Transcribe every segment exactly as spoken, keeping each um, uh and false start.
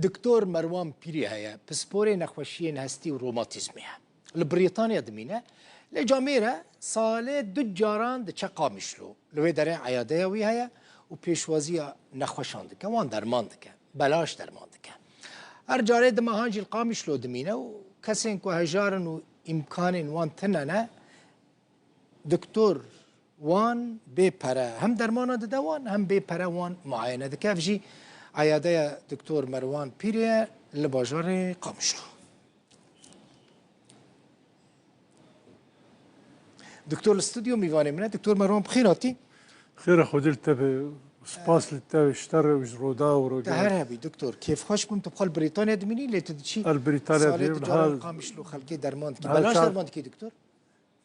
Doktor Merwan Pîrî heye, pisporê nexweşiyên hestî û romatîzmê ye. Li Brîtanya dimîne, lê camêre salê du caran diçe Qamişlo. Li wê derê eyadeya wî heye û pêşwaziya nexweşan dike, wan derman dike, belaş derman dike. Her carê di mehan jî li Qamişlo dimîne û kesên ku hejar in û îmkanên wan tune ne, doktor wan bê pere hem dermana dide wan, hem bê pere wan muayene dike. Ev jî eyadeya Doktor Merwan Pîrê ye li bajarê Qamişlo. Doktor li stûdyo mîvanê min e. Doktor Merwan, bi xêr hatî. Xêra Xwedê li te be. Spas li te, ji te re û ji Roda û Te Roda. Her hebî, doktor. Kêfxweş bûm, tu bi xwe li Brîtanya dimînî, lê tu diçî El Brîtanya salê diyem, tu cara ha, Qamişlo xelkê derman dikî. Ha, Belaş ça- derman dikî, doktor?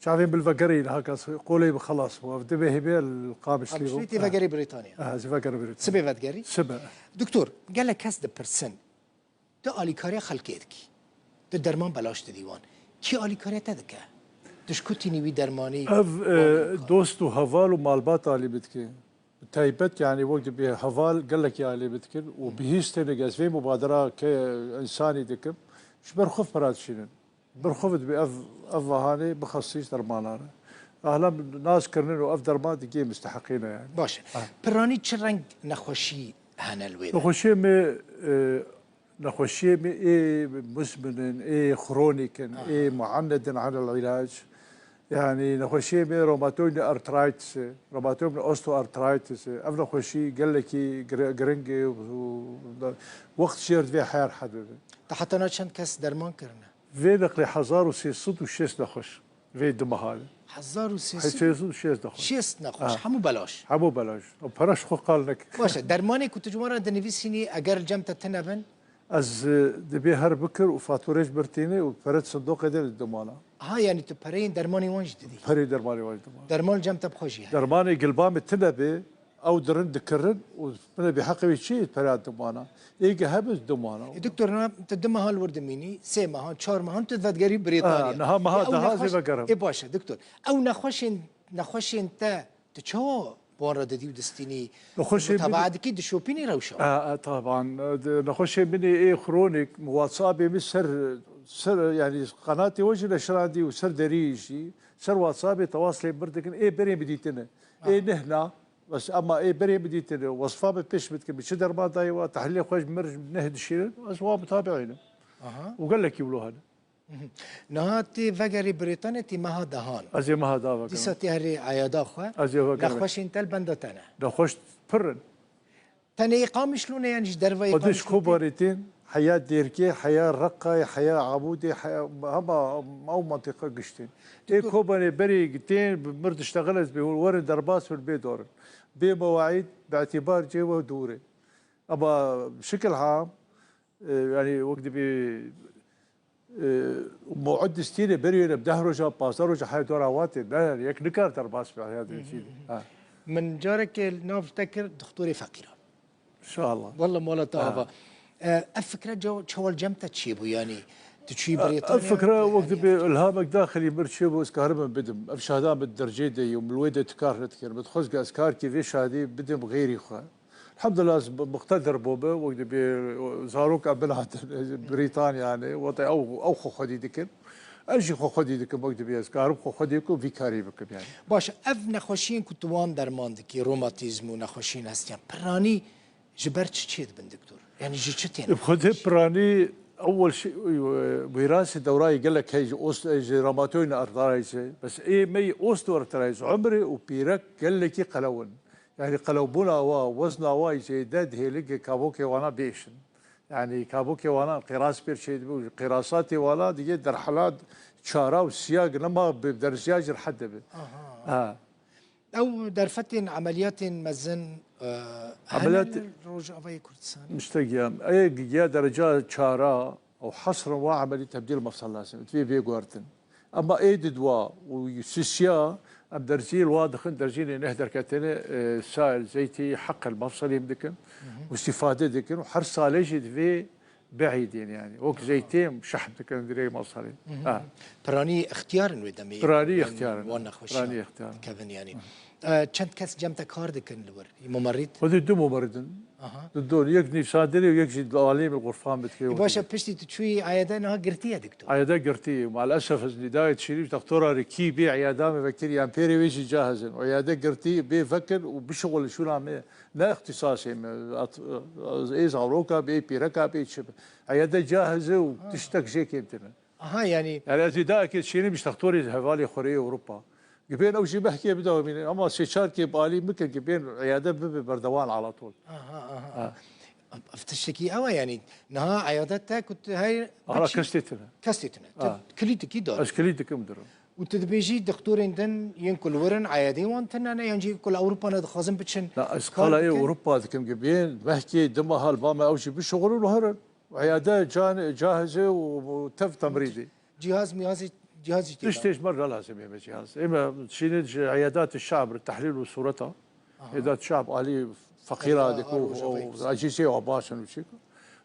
Çavên bil vegerî li hakas qolê bi xelas bû. Ev divê hebe li Qamişlî Qamişlî bû. Tê vegerî Brîtanya. Ha, ez vegerî Brîtanya. Sibê vedgerî? Sibe. Doktor, gelek kes dipirsin. Tu alîkariya xelkê dikî. Tu derman belaş didî wan. Kî alîkariya te dike? Tu ji ku tînî wî dermanî Ev, wan e, imkan? Dost û heval û malbat alî min dike. Bi taybet, yanî wek dibê heval gelekî alî min dikin û bihîstê ez vê mubadera ke însanî dikim. Ji ber xwe pira dişînin. Ber xwe dibê ev, ev vahanê bixestî ji dermanan e. Ahlam nas kirinin û ev derman digê misteheqî ne yani. Baş e. Ha. Piranî çi reng nexweşî hene li wê de? Nexweşiyê me, e, nexweşiyê me ê muzmin in, ê xronîk in, Aha. ê muanned in anil îlac. Yani nexweşiyê me romatoid arthritis e, romatoid osteoarthritis e. Ev nexweşî gelekî gir-, giring e û, û wext jêr divê her hedibe. Te hetana çend kes derman kirine? Vê neqlê hezar û sê sed û şêst nexweş. Vê du meha de. Hezar û sê sed? Sê sed û şêst nexweş. Şêst nexweş. Ha. Hemû belaş. Hemû belaş. Ew pere ji xwe qal neke. Baş e, dermanê ku tu ji wan re dinivîsînî, eger li cem te tune bin? Ez, e, dibê her bikir û faturê ji bir tînê û pere di sindoqê de li dimana. Ha, yanî tu pereyên dermanê wan jî didî? Perê dermanê wan jî dimana. Derman li cem te bi xwe jî heye? Dermanê gilba min tune be, ew dirin dikirin û min bê heqê wî çi pera dimana. Êge hebin dimana. E, doktor, niha tu du mehan li wir dimînî, sê mehan, çar mehan tu vedgerî Brîtanya. Ha, niha meha E, ew daha nexweş-, zê vegerim. E, baş e, doktor. Ew nexweşên, nexweşên te, tu çawa bi wan re didî û distînî? Nexweşên min mutaba dikî, dişopînî rewşa? E, e, taban. E, di-, nexweşên min ê xronîk, WhatsAppê min ser, ser, yani qenatê we jî neşirandî û ser derî jî, ser WhatsAppê tewas lê mir dikin, ê berê min dîtine. Ê nehna, Bes ema ê berê bidîtin, wesfa bi pêş bidkin, bi çi derman dayê wa, tehlîlê xwe ji mir neh dişînin, ez wa mutabiînim. Aha. Û gelekî wilo hene. Mhm. Niha tê vegerî Brîtanya, tê meha dehan. Ez ê meha da vegerim. Dîsa tê herê eyada xwe. Ez ê vegerim. Nexweşên te li benda te ne. Nexweş pir in. Tenê yê Qamişlo ne, yan jî derveyê Xwedê ji Qamişlo tê? Kobanê tên, heya Dêrkê, heya Reqayê, heya Amûdê, heya hema ew mantîqa giştên. Ê Doktor Kobanê berê tên, bi mir diştexil ez bê hûn werin derbas bin bê dorin. Bê mewaîd, bi îtîbar cê we dûr e. Ema şikil ham, e, yanî wek dibê, e, mewid distînê berê ne bi deh roja, pazdeh roja heya dora watê. Ne, yek nikar derbas be heya dê çî. Ha. Min carekê nav te kir, doktorê feqîran. İnşallah. Walla mala te ava. E, ev fikre çawa, çawa li cem te çêbû, yanî tu çûyî Brîtanya? Ev fikre wek dibê ilhamek daxilî mir çêbû, ez karim bidim. Ev şahda min dercê de yû, min wê de tu kar nedikirim. Min dixwest ez karkê vê şahdî bidim xêrî xwe. Elhamdulillah ez muqtedir bûme, wek dibê zarok em min hatin Brîtanya, yanî, wate ew, ew xwe xwedî dikin. Ez jî xwe xwedî dikim, wek dibê ez karim xwe xwedî ku vî karî bikim, yanî. Baş, ev nexweşiyên ku tu wan derman dikî, romatîzm û nexweşiyên hestiyan, piranî ji ber çi çêdibin, doktor? Yanî ji çi tên? Bi xwedê piranî ewel şi-, wîrasê dewrayê gelek hey ji ost-, ji romatoid arthritis e. Bes ê me yê osteoarthritis, umrê û pîrek gelekî qelew in. Yanî qelewbûna wa, wezna wa yê zêde dihêlin ke kabokê wana bêşin. Yanî kabokê wana qêras pêr çêdibe û qêrasatê wana digê derhela çara û siya nema bi derziya jî rehet dibe. Aha. Ha. Ew derfetên emeliyatên mezin, e, Emeliyat hene li Rojavayê Kurdistanê? Müştegiya, ê giya dereca çara û hesrin wa emelî tebdîl mefsel lazim. Divê bê guhertin. Ema ê di dua û sisiya em derzî li wa dixin, derzînê neh derketine, e, sail, zeytî, heqil mefselî dikin û îstîfade dikin û her salê jî divê Bi'îdên, yanî wek zeytê şehm dikin dirê mefselê. Ha. Piranî ixtiyar in wê demê. Piranî ixtiyar in. Wan nexweşiyan Piranî ixtiyar in. Dikevin, yanî. E, çend kes cem te kar dikin li wir? Mumerrîd? Xwedî du mumerrîd in. Aha. Di du, yek nivîsandinê û yek jî li alî min xurfan bidike. E, baş e, piştî tu çûyî eyade niha girtî ye, doktor? Eyade girtî ye. Maalesef ez nîdayê dişînim ji doktora re kî bê eyada me vekir yan pêrê wê jî cahiz in. Eyade girtî bê vekin û bişixulin şûna me. Ne îxtîsasê me. At-, ê zaroka bê, pîreka bê çi be. Eyade cahiz e û tiştek jê kêm tine. Aha, yani. Yani ez îdayekê dişînim ji doktorê hevalê xwe rê Ewropa. Gibên ew jî behkê bidawemînin. Ama sê çar kê bi alî min ke gibên eyade bibe berdewam ala tol. Aha, aha. Ha. Ev tiştekî ew e, yani. Niha eyade te ku tu hey Ala biçî- kes tê tine. Kes tê tine. Tu Ha. Kilîtikî dar. Ez kilîtikim dirim. Û tu dibêjî doktorên din yên ku li wir in eyadê wan tune ne, yan jî ku li Ewropa ne dixwazin biçin. Na, ez kar qala ê bikin? Ewropa dikim gibên behkê dima hal ba me ew jî bişixulin û herin. Eyade can, cahiz e û, û tev temrîdî. Cihaz mihazî, cihazî tê Tişt de. Tê ji me re lazim e me cihaz. Ê me şînin ji eyadatê şab re tehlîl û sureta. Aha. Eyadat şab alî feqîra Eyda, diku û, û acîzê û baş in û çi.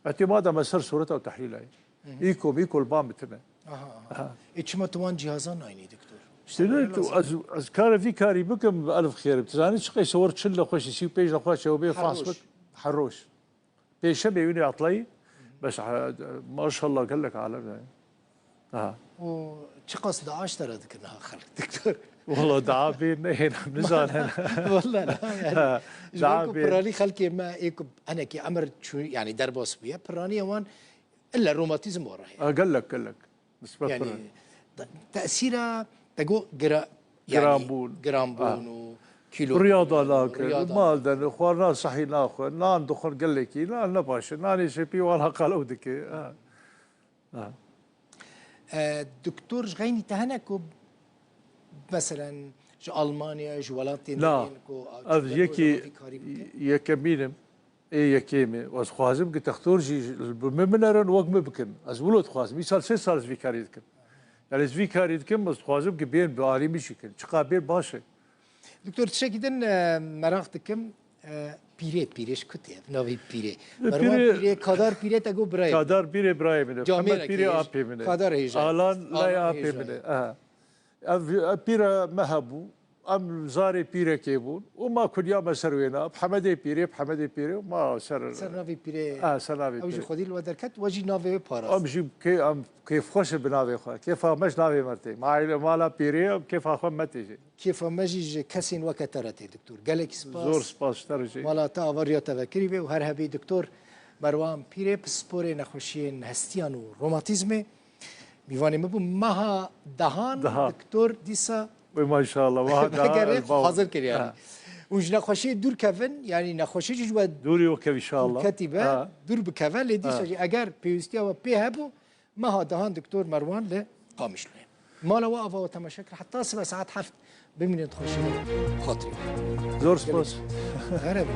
Îtîmada me ser sureta û tehlîla ye. Hı hı. Îko, îko li ba min tine. Aha, aha. Aha. E, çima tu wan cihazan nayînî, doktor? Şînin tu, ez, ez kare vî karî bikim, elf xêrim. Tu zanî çi qeyse wer çil nexweşî, sî û pênc nexweş, ew bê Her fas roj. Bik. Her roj. Pêşemê wî atlayî. Bes, ha, maşallah gelek alem e. Ha. Û çiqas dua ji te re dikin ha xelk, doktor? Wala dua bê nehêne, em nizanin. Wala ne, yani, Ha, ji ber dua ku bê. Piranî xelkê me ê ku henekî emir çû, yani derbas bûye, piranî wan illa romatîzm were heye. Ha, gelek, gelek. Nisbet Yani, pir e. Te-, tesîra te got gira-, yani, Giranbûn. Giranbûn Ha. û kîlo Riyada nakin, riyada mal nakin. Den, xwarina sehî naxwe, nan dixwin gelekî, nan ne baş e. Nanê şepî wan heqal ew dike. Ha. Ha. E, doktor ji xeynî te hene ku, meselen, ji Almanya, ji welatên Na, din ku, ev ji ber yekî wê karî bike? Yekemîn im. Ê yekê me. Ez dixwazim ki textor jî bi min binerin, wek min bikin. Ez wilo dixwazim. Îsal sê sal ez vî karî dikim. Yani ez vî karî dikim, ez dixwazim ki bên bi alî min jî kin. Çiqa bên baş e. Doktor, tiştekî din, e, meraq dikim. E, pîrê, pîrê ji ku tê? Navê pîrê. E, Merwan pîrê, pîrê, Kadar pîrê te got birayê. Kadar pîrê birayê min e. Camêrek Hemed pîrê hêj-, apê min e. Kadar hêja. Alan Alan lay apê hêja. Min e. Aha. Ev, ev pîra me hebû. Em zarê pîrekê bûn û ma kunya me ser wê na. Bi Hemedê pîrê, bi Hemedê pîrê ma ser Ser navê pîrê. Ha, ser navê Ew jî pîrê. Xwedî li we derket, we jî navê wê parast. Em jî kê-, em kêfxweş in bi navê xwe. Kêfa me ji navê me tê. Ma aile mala pîrê em kêfa xwe me tê jî. Kêfa me jî ji kesên weke te re tê, doktor. Gelekî spas. Zor spas ji te re jî. Mala te ava riya te vekirî be û her hebî, doktor Merwan Pîrê, pisporê nexweşiyên hestiyan û romatîzmê. Mîvanê me bû meha dehan, Dehan. Doktor dîsa Wê maşallah, meha dehan Megerê ez bawer. Hazir kir yani. Ha. Û ji nexweşiyê dûr kevin, yani nexweşî jî ji we Dûrî wek ev inşallah. Dûr ketî be, Ha. Dûr bikeve, lê dîsa Ha. Jî eger pêwîstiya we pê hebû, meha dehan doktor Merwan li Qamişlo ye. Mala we ava we temaşe kir, heta sibe saet heft bimînin dixweşî xatirî. Zor spas. Here be.